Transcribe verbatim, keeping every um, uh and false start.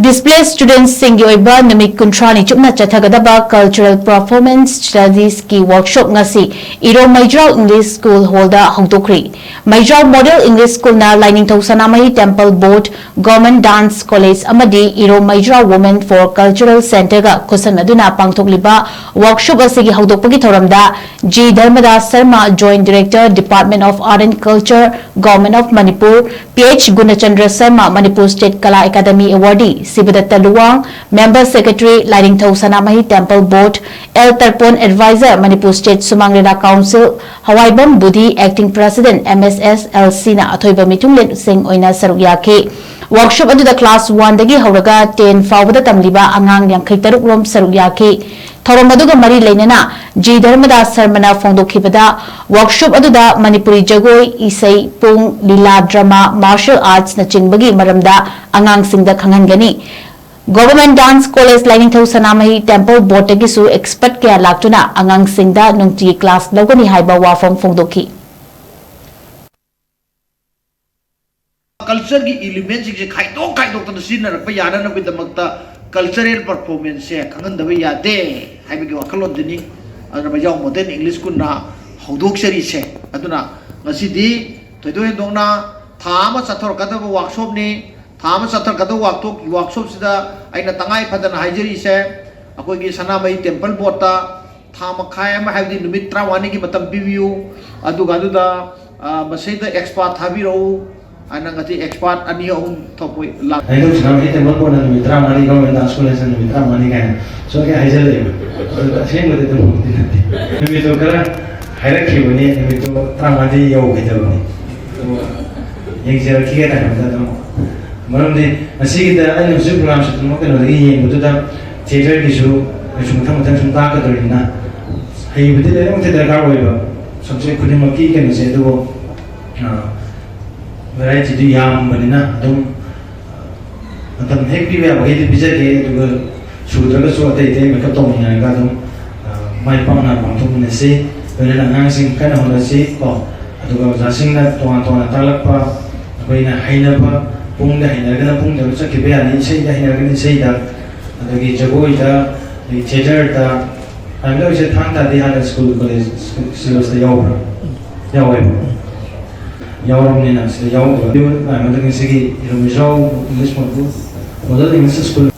Displaced students ꯁꯤꯡꯒꯤ ꯑꯣꯏꯕ ꯅꯨꯃꯤꯠ ꯀꯨꯟꯊ꯭ꯔꯥꯅꯤ ꯆꯨꯞꯅ ꯆꯠꯊꯒꯗꯕ Cultural Performance Studies ꯀꯤ workshop ꯉꯁꯤ ꯏꯔꯣꯝ ꯃꯩꯖ꯭ꯔꯥꯎ English School Hall ꯗ ꯍꯧꯗꯣꯛꯈ꯭ꯔꯤ꯫ ꯃꯩꯖ꯭ꯔꯥꯎ Model English School ꯅ ꯂꯥꯏꯅꯤꯡꯊꯧ ꯁꯅꯥꯃꯍꯤ Temple Board, Government Dance College ꯑꯃꯗꯤ ꯏꯔꯣꯝ ꯃꯩꯖ꯭ꯔꯥꯎ Women for Cultural Centre ꯒ ꯈꯨꯠꯁꯝꯅꯗꯨꯅ ꯄꯥꯡꯊꯣꯛꯂꯤꯕ workshop ꯑꯁꯤꯒꯤ ꯍꯧꯗꯣꯛꯄꯒꯤ ꯊꯧꯔꯝꯗ G ꯙꯔꯃꯗꯥꯁ Sharma, Joint Director, Department of Art and Culture, Government of Manipur, Ph ꯒꯨꯅꯆꯟꯗ꯭ꯔ Sharma, Manipur State Kala Academy Awardee ꯁꯤꯕꯗꯠꯇ Luwang, Member Secretary, Lainingthou Sanamahi Temple Board, L ꯇꯔꯄꯣꯟ, Advisor, Manipur State Sumang Lila Council, ꯍꯋꯥꯏꯕꯝ ꯕꯨꯙꯤ, Acting President, M S S L C ꯅ ꯑꯊꯣꯏꯕ ꯃꯤꯊꯨꯡꯂꯦꯟꯁꯤꯡ ꯑꯣꯏꯅ ꯁꯔꯨꯛ ꯌꯥꯈꯤ꯫ Workshop ꯑꯗꯨꯗ class one ꯗꯒꯤ ꯍꯧꯔꯒ ten ꯐꯥꯎꯕꯗ ꯇꯝꯂꯤꯕ ꯑꯉꯥꯡ ꯌꯥꯡꯈꯩ ꯇꯔꯨꯛ ꯔꯣꯝ ꯁꯔꯨꯛ ꯌꯥꯈꯤ꯫ ꯊꯧꯔꯝ ꯑꯗꯨꯒ ꯃꯔꯤ ꯂꯩꯅꯅ G ꯙꯔꯃꯗꯥꯁ ꯁꯔꯃꯅ ꯐꯣꯡꯗꯣꯛꯈꯤꯕꯗ, workshop ꯑꯗꯨꯗ ꯃꯅꯤꯄꯨꯔꯤ ꯖꯒꯣꯏ, ꯏꯁꯩ, ꯄꯨꯡ, ꯂꯤꯂꯥ, drama, martial arts ꯅꯆꯤꯡꯕꯒꯤ ꯃꯔꯝꯗ ꯑꯉꯥꯡꯁꯤꯡꯗ ꯈꯪꯍꯟꯒꯅꯤ꯫ Government Dance College ꯂꯥꯏꯅꯤꯡꯊꯧ ꯁꯅꯥꯃꯍꯤ Temple Board ꯇꯒꯤꯁꯨ expert ꯀꯌꯥ ꯂꯥꯛꯇꯨꯅ ꯑꯉꯥꯡꯁꯤꯡꯗ ꯅꯨꯡꯇꯤꯒꯤ class ꯂꯧꯒꯅꯤ ꯍꯥꯏꯕ ꯋꯥꯐꯝ ꯐꯣꯡꯗꯣꯛꯈꯤ꯫ Culture ꯒꯤ element ꯁꯤꯡꯁꯦ ꯈꯥꯏꯗꯣꯛ ꯈꯥꯏꯗꯣꯛꯇꯅ ꯁꯤꯖꯤꯟꯅꯔꯛꯄ ꯌꯥꯅꯅꯕꯒꯤꯗꯃꯛꯇ cultural performance ꯁꯦ ꯈꯪꯍꯟꯗꯕ ꯌꯥꯗꯦ ꯍꯥꯏꯕꯒꯤ ꯋꯥꯈꯜꯂꯣꯟꯗꯨꯅꯤ꯫ ꯑꯗꯨꯅ ꯃꯩꯖꯥꯎ Model English School ꯅ ꯍꯧꯗꯣꯛꯆꯔꯤꯁꯦ꯫ ꯑꯗꯨꯅ ꯉꯁꯤꯗꯤ ꯊꯣꯏꯗꯣꯛ ꯍꯦꯟꯗꯣꯛꯅ ꯊꯥ ꯑꯃ ꯆꯠꯊꯔꯛꯀꯗꯕ workshop ꯅꯤ꯫ ꯊꯥ ꯑꯃ ꯆꯠꯊꯔꯛꯀꯗꯕ workshop, workshop ꯁꯤꯗ ꯑꯩꯅ ꯇꯉꯥꯏ ꯐꯗꯅ ꯍꯥꯏꯖꯔꯤꯁꯦ, ꯑꯩꯈꯣꯏꯒꯤ ꯁꯅꯥꯃꯍꯤ Temple Board ꯇ ꯊꯥ ꯃꯈꯥꯏ ꯑꯃ, ꯍꯥꯏꯕꯗꯤ ꯅꯨꯃꯤꯠ ꯇꯔꯥꯃꯉꯥꯅꯤꯒꯤ ꯃꯇꯝ ꯄꯤꯕꯤꯌꯨ꯫ ꯑꯗꯨꯒ ꯑꯗꯨꯗ, ꯑ, ꯃꯁꯤꯗ expert ꯊꯥꯕꯤꯔꯛꯎ ꯍꯥꯏꯅ ꯉꯁꯤ expert ꯑꯅꯤ ꯑꯍꯨꯝ ꯊꯣꯛꯄ ꯂꯥꯛ-, ꯑꯩ ꯑꯗꯨꯝ ꯁꯅꯥꯃꯍꯤ Temple Board ꯅ ꯅꯨꯃꯤꯠ ꯇꯔꯥꯃꯉꯥꯅꯤ, Government Dance College ꯅ ꯅꯨꯃꯤꯠ ꯇꯔꯥꯃꯉꯥꯅꯤ ꯀꯥꯏꯅ ꯁꯣꯏꯈꯩ ꯍꯥꯏꯖꯜꯂꯛꯑꯦꯕ꯫ ꯑꯗꯨ ꯑꯁꯦꯡꯕꯗꯤ ꯑꯗꯨꯝ ꯍꯧꯕꯗꯤ ꯅꯠꯇꯦ꯫ ꯅꯨꯃꯤꯠꯇꯣ ꯈꯔ ꯍꯥꯏꯔꯛꯈꯤꯕꯅꯤ, ꯅꯨꯃꯤꯠꯇꯣ ꯇꯔꯥꯃꯉꯥꯗꯤ ꯌꯧꯈꯤꯗꯕꯅꯤ꯫ ꯑꯗꯨꯒ ꯌꯦꯡꯖꯔꯛꯈꯤꯒꯦ ꯇꯥꯏꯝꯗ ꯑꯗꯨꯝ꯫ ꯃꯔꯝꯗꯤ ꯉꯁꯤꯒꯤꯗ ꯑꯩꯅ ꯍꯧꯖꯤꯛ program ꯁꯦ ꯑꯗꯨꯝ ꯀꯩꯅꯣꯗꯒꯤ ꯌꯦꯡꯕꯗꯨꯗ theatre ꯒꯤꯁꯨ ꯑꯩꯁꯨ ꯃꯊꯪ ꯃꯊꯪ ꯁꯨꯝ ꯇꯥꯛꯀꯗꯧꯔꯤꯅꯤꯅ ꯍꯩꯕꯗꯤ ꯂꯣꯏꯅꯃꯛꯇꯤ ꯗꯔꯀꯥꯔ ꯑꯣꯏꯕ subject ꯈꯨꯗꯤꯡꯃꯛꯀꯤ ꯀꯩꯅꯣꯁꯦ, ꯑꯗꯨꯕꯨ, ꯑ, variety ꯗꯨ ꯌꯥꯝꯕꯅꯤꯅ ꯑꯗꯨꯝ ꯃꯇꯝ ꯍꯦꯛ ꯄꯤꯕ ꯌꯥꯕꯈꯩꯗꯤ ꯄꯤꯖꯒꯦ, ꯑꯗꯨꯒ ꯁꯨꯗ꯭ꯔꯒꯁꯨ ꯑꯇꯩ ꯑꯇꯩ makeup ꯇꯧꯃꯤꯟꯅꯔꯒ ꯑꯗꯨꯝ, ꯑ, ꯃꯥꯏ ꯄꯥꯛꯅ ꯄꯥꯡꯊꯣꯛꯃꯤꯟꯅꯁꯤ꯫ ꯂꯣꯏꯅꯅ ꯑꯉꯥꯡꯁꯤꯡ ꯀꯟꯅ ꯍꯣꯠꯅꯁꯤ ꯀꯣ, ꯑꯗꯨꯒ ꯑꯣꯖꯥꯁꯤꯡꯅ ꯇꯣꯉꯥꯟ ꯇꯣꯉꯥꯟꯅ ꯇꯥꯛꯂꯛꯄ ꯑꯩꯈꯣꯏꯅ ꯍꯩꯅꯕ ꯄꯨꯡꯗ ꯍꯩꯅꯔꯒꯅ ꯄꯨꯡꯗ ꯆꯠꯈꯤꯕ ꯌꯥꯅꯤ, ꯏꯁꯩꯗ ꯍꯩꯅꯔꯒꯅ ꯏꯁꯩꯗ, ꯑꯗꯒꯤ ꯖꯒꯣꯏꯗ, ꯑꯗꯒꯤ ꯊꯤꯌꯦꯇꯔꯗ꯫ ꯍꯥꯏꯕꯗ ꯍꯧꯖꯤꯛ ꯊꯥꯡ ꯇꯥꯗꯤ ꯍꯥꯟꯅ ꯁ꯭ꯀꯨꯜ ꯀꯣꯂꯦꯖ ꯁꯤꯂꯦꯕꯁꯇ ꯌꯥꯎꯕ꯭ꯔꯥ? ꯌꯥꯎꯋꯦꯕ꯫ ꯌꯥꯎꯔꯕꯅꯤꯅ ꯁꯤꯗ ꯌꯥꯎꯗꯕ꯫ ꯍꯥꯏꯕꯗ ꯉꯁꯤꯒꯤ ꯏꯔꯝ ꯏꯖꯥꯎ ꯏꯪꯂꯤꯁ ꯃꯣꯗꯦꯜ ꯏꯪꯂꯤꯁ ꯁ꯭ꯀꯨꯜ